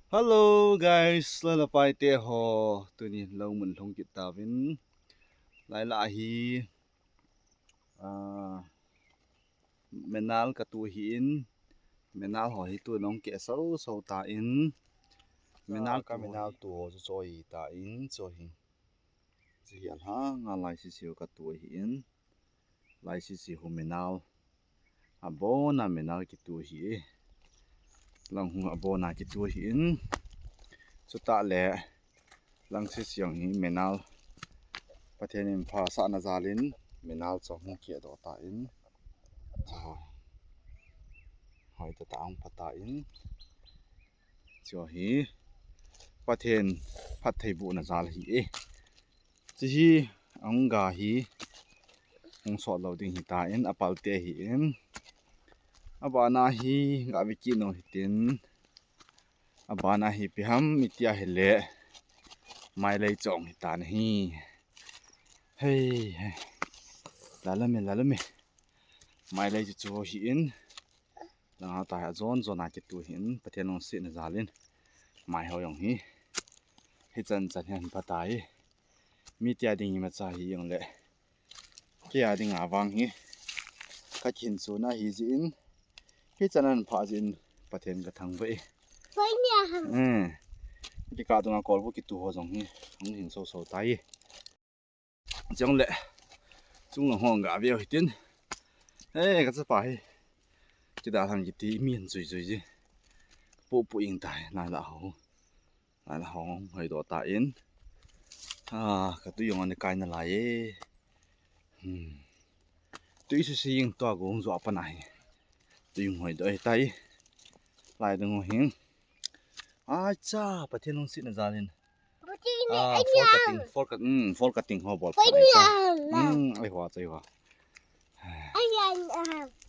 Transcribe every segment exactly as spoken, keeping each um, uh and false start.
Hello guys, lala pai te ho, tuni lou mun lhung kit tauvin. Laila hi, ah, menal ka tu hi in, menal ho hi tu nong ke so so ta in, menal ka menal tu ho so so hi ta in, so hi. Chi hi alhang a lai si si ka tu hi in. Lai si si hu menal. Abona menal kitu hi. Lang hu abona kitu hi in. Chuta le lang si si hi menal. Pathen in pha sa na jalin menal chong hu ke do ta in. Cho. Hoi ta ta ang pha ta in. Cho hi. Pathen phat thei bu na jal hi e. Chi hi, ang ga hi, ang sot lo ding hi ta in, apal te hi in. Abana hi, ga viki no hi tin. Abana hi, piham, itia hi le. Mai lei chong hi ta na hi. Hei, hei. Lala me, lala me. Mai lei chu chu hi in. Langa ta hi a zon zon a kitu hi in, Pathen lungset na jalin. Mai ho jong hi. Hi chan chan hi an pha ta hi. Mi tia ding hi ma cha hi jong le. Kei a ding a vang hi. Ka kin su na hi ji in. Hi chan an pha ji in Pathen ka thang ve. Koi ni a ham. Eh. Ki ka dunga kol bu kitu ho jong hi. Hung hin so so ta hi. Chong le. Chung lang hong ga veo hitin. Eh, ka chapa hi. Kida thang kiti min zui zui ji. Pu pu ing tai, lai la ho. Lai la ho, hoi do ta in. Ah, ka tu jong ani kai na lai e. Hmm. Tu isu si ing to a gong zo apa na hi. Tu jong hoi do hi tai. Lai dong hing. Ai cha, Pathen lungset na jalin. Ah, fall cutting, fall cut, hmm, fall cutting ho bol. Hmm, ai hua, ai hua.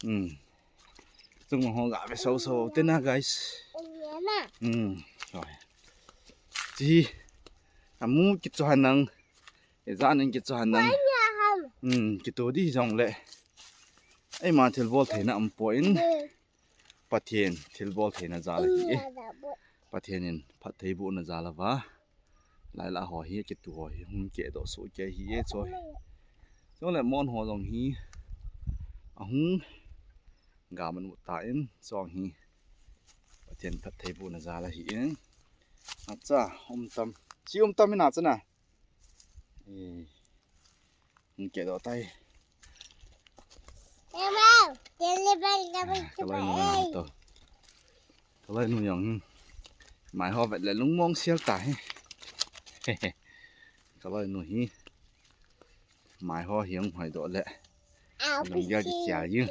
Hmm. Chung ho ga ve so so te na, guys. Hmm. Rồi. Chi. Amu kitu han nang. E jan in kitu han nang. Hmm, kitu di jong le. Ei ma thil bol thei na um po in. Pathen thilbol theina jal ahi e. Pathen in phattheibohna jal ava. Laila ho hi, kitu ho hi, hung kehdoh soh kei ahi e, choi. Chule mon ho jong hi, ahung gaman u tan, chong hi. Pathen phattheibohna jal ahi e. Acha, um tam. Chi um tam ina chana. Eh, hung kehdoh tai. Kaloi nu jong to. Kaloi nu jong. Mai ho vet le lungmong sel ta hi. Kaloi nu hi. Mai ho hi hung hoidoh le. Lung gel kikhel jing.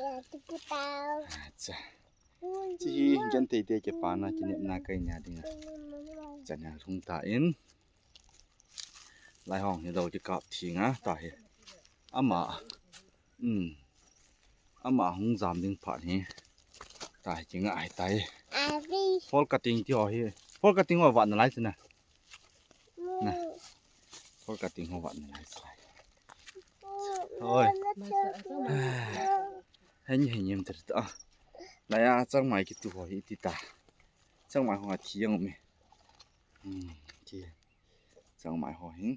Acha. Chi hi genthei te kipana kinepna kaina dinga. Chana hung tan. Lai hong hi lo kikap thing a, ta hi. Ama, um, ama hung jam ding phat hi. Ta hi kinga hi tai. Fall cutting ti ho hi. Fall cutting ho vat nalai chana. Na. Fall cutting ho vat nalai chana. Oi. Hen hen yem ter ta. Laiya changmai kitu ho hi ti ta. Changmai ho a thi jong um e. Hmm, ti. Changmai ho hi.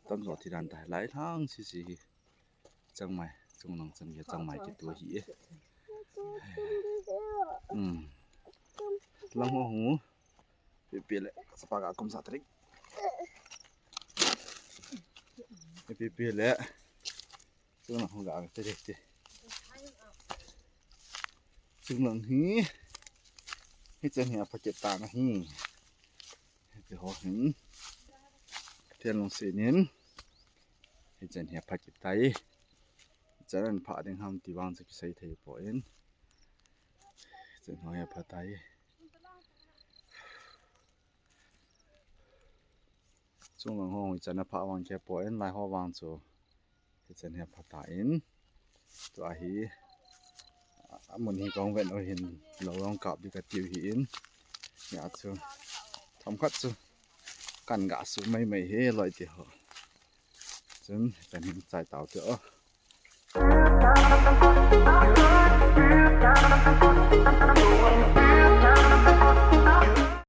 Tamjo thi dan ta lai thang sisi hi. Changmai, chunglang chang hi changmai kitu hi e. Hmm. Lang ho hung. Pipi le, sapa ga kum sa trik. Pipi le. Chunglang ho ga ve te te. Chunglang hi. Hichan hi apha kit ta na hi. Hiche ho hin. Pathen lungset in. Hichan hi apha kit tai. Hichan an pha ding ham ti vang chu kisei thei poi. Hichan ho hi apha tai. Chunglang ho hichan apha vang kei poi, lai ho vang chu. Hichan hi apha tan. Tua hi, a, amun hi kong ven u hin, lo long kap di ka tiu hi in. Nia chu. Thomkhat chu. Kan ga su mai mai hi loi ti ho. Chun, hichan hin chai tau ti o.